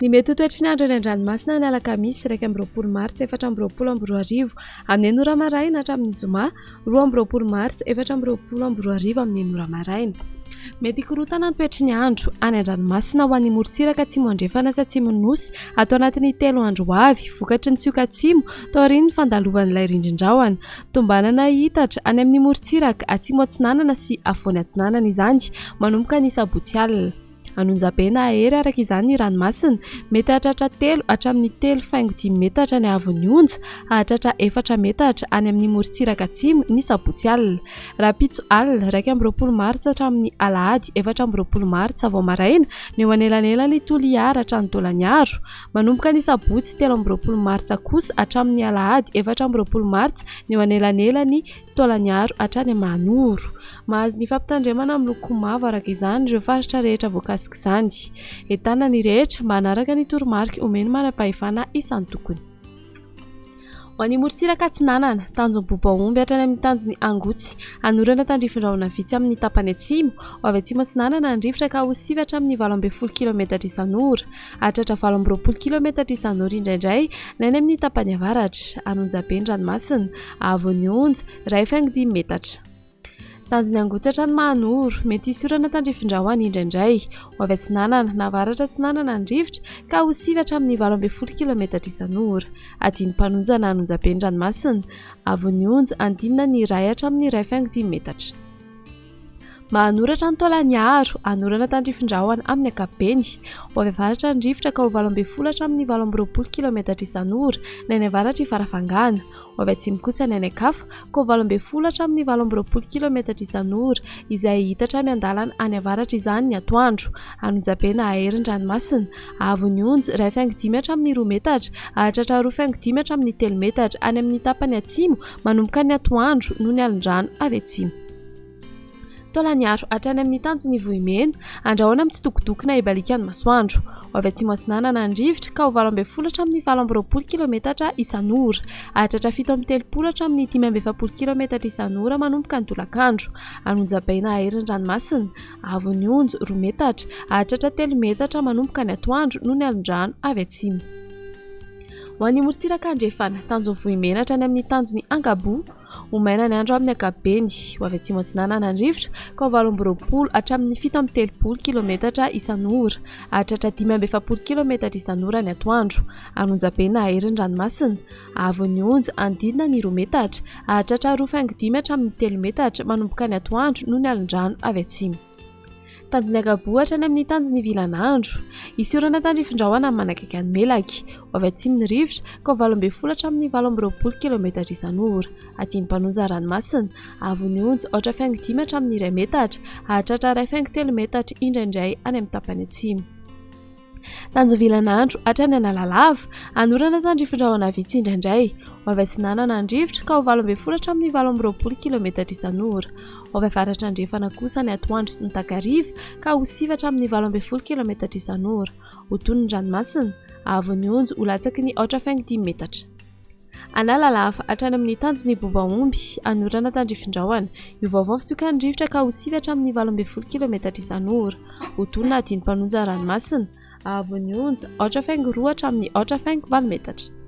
Ny mety ho toetry ny andro eny an-dranomasina ny alakamisy 21 martsa 2024 amin'ny enina ora maraina hatramin'ny zoma 22 martsa 2024 amin'ny enina ora maraina. Mety hikorontana ny toetry ny andro any an-dranomasina ho an'ny morontsiraka atsimo andrefana sy atsimon'ny Nosy ato anatin'ny telo andro ho avy, vokatry ny tsioka atsimo taorian'ny fandalovan'ilay rindrin-drahona. Tombanana hiitatra any amin'ny morontsiraka atsimo atsinanana sy afovoany atsinanana izany manomboka ny sabotsy alina. An'Onjabe na Hery araka izany ny ranomasina. Mety hahatratra telo hatramin'ny 3,5 metatra ny haavon'ny onja, hahatratra efatra metatra any amin'ny morontsiraka atsimo ny sabotsy alina. Rahampitso alina, 21 martsa hatramin'ny alahady 24 martsa vao maraina ny eo anelanelan'i Toliara hatrany Taolagnaro. Manomboka ny sabotsy 23 martsa kosa hatramin'ny alahady 24 martsa ny eo anelanelan'i Taolagnaro hatrany Mahanoro. Mahazo ny fampitandremana miloko mavo araka izany ireo faritra rehetra voakasik'izany. Entanina ny rehetra mba hanaraka ny toromarika omen'ny manam-pahefana isan-tokony. Ho an'ny morontsiraka atsinanana, tanjon'ny Bobaomby hatrany amin'ny tanjon'ny Angotsy, hanorana tandrifin-drahona vitsy amin'ny tapany atsimo, ho avy atsimo atsinanana ny rivotra ka ho sivy hatramin'ny 18 kilometatra isan'ora. Hahatratra 28 kilometatra isan'ora indraindray ny any amin'ny tapany avaratra, an'Onjabe ny ranomasina, haavon'ny onja, 1,5 metatra. Tanjon'ny Angotsy hatrany Mahanoro, mety hisy orana tandrifin-drahona indraindray. Ho avy atsinanana na avaratra atsinanana ny rivotra ka ho sivy hatramin'ny 18 kilometatra isan'ora. Adin'ny mpanonja na an'Onjabe ny ranomasina, haavon'ny onja, andinina ny iray hatramin'ny 1,5 metatra. Mahanoratra ny Taolagnaro, hanorana tandrifin-drahona amin'ny ankapobeny. Ho avy avaratra ny rivotra ka ho 18 hatramin'ny 28 kilometatra isan'ora ny any avaratr'i Farafangana. Ho avy atsimo kosa ny any an-kafa ka ho 18 hatramin'ny 28 kilometatra isan'ora, izay hihitatra miandalana any avaratra izany ny atoandro. An'Onjabe na hahery ny ranomasina. Haavon'ny onja, 1,5 hatramin'ny 2 metatra, hahatratra 2,5 hatramin'ny 3 metatra any amin'ny tapany atsimo manomboka ny atoandro noho ny alon-drano avy atsimo. Taolagnaro hatrany amin'ny tanjon'i Vohimena, andrahoina amin'ny tsitokotoko na ibaliaka ny masoandro. Ho avy atsimo atsinanana ny rivotra ka ho 18 hatramin'ny 28 kilometatra isan'ora. Hahatratra 37 hatramin'ny 45 kilometatra isan'ora manomboka ny tolakandro. An'Onjabe na hahery ny ranomasina, haavon'ny onja, 2 metatra, hahatratra 3 metatra manomboka ny atoandro noho ny alon-drano avy atsimo. Ho an'ny morontsiraka andrefana, tanjon'i Vohimena hatrany amin'ny tanjon'i Angaboa. Ho maina ny andro amin'ny ankapobeny. Ho avy atsimo atsinanana ny rivotra ka ho 28 hatramin'ny 37 kilometatra isan'ora. Hahatratra 45 kilometatra isan'ora ny atoandro. An'Onjabe na hahery ny ranomasina. Haavon'ny onja hanodidina ny 2 metatra. Hahatratra 2,5 hatramin'ny 3 metatra manomboka ny atoandro noho ny alon-drano avy atsimo. Tanjon'ny Ankaboa hatrany amin'ny tanjon'ny Vilanandro. Hisy orana tandrifin-drahona amin'ny manakaiky an'i Melaky. Ho avy atsimo ny rivotra, ka ho 18 hatramin'ny 28 kilometatra isan'ora. Adin'ny mpanonja ranomasina. Haavon'ny onja, aotra faingo dimy hatramin'ny iray metatra. Hahatratra iray faingo telo metatra indraindray any amin'ny tapany atsimo. Tanjovilanandro hatrany Analalava, hanorana tandrifin-drahona vitsy indraindray. Ho avy atsinanana ny rivotra ka ho 18 hatramin'ny 28 kilometatra isan'ora. Ho avy avaratra andrefana kosa ny atoandro sy ny takariva ka ho sivy hatramin'ny 18 kilometatra isan'ora. Ho tony ny ranomasina, haavon'ny onja ho latsaky ny aotra faingo dimy metatra. Analalava hatrany amin'ny tanjon'i Bobaomby, hanorana tandrifin-drahona. Hiovaova ny fitsokan'ny rivotra ka ho sivy hatramin'ny 18 kilometatra isan'ora. Ho tony na hadino mpanonja ranomasina. Haavon'ny onja, aotra faingo roa hatramin'ny aotra faingo valo metatra.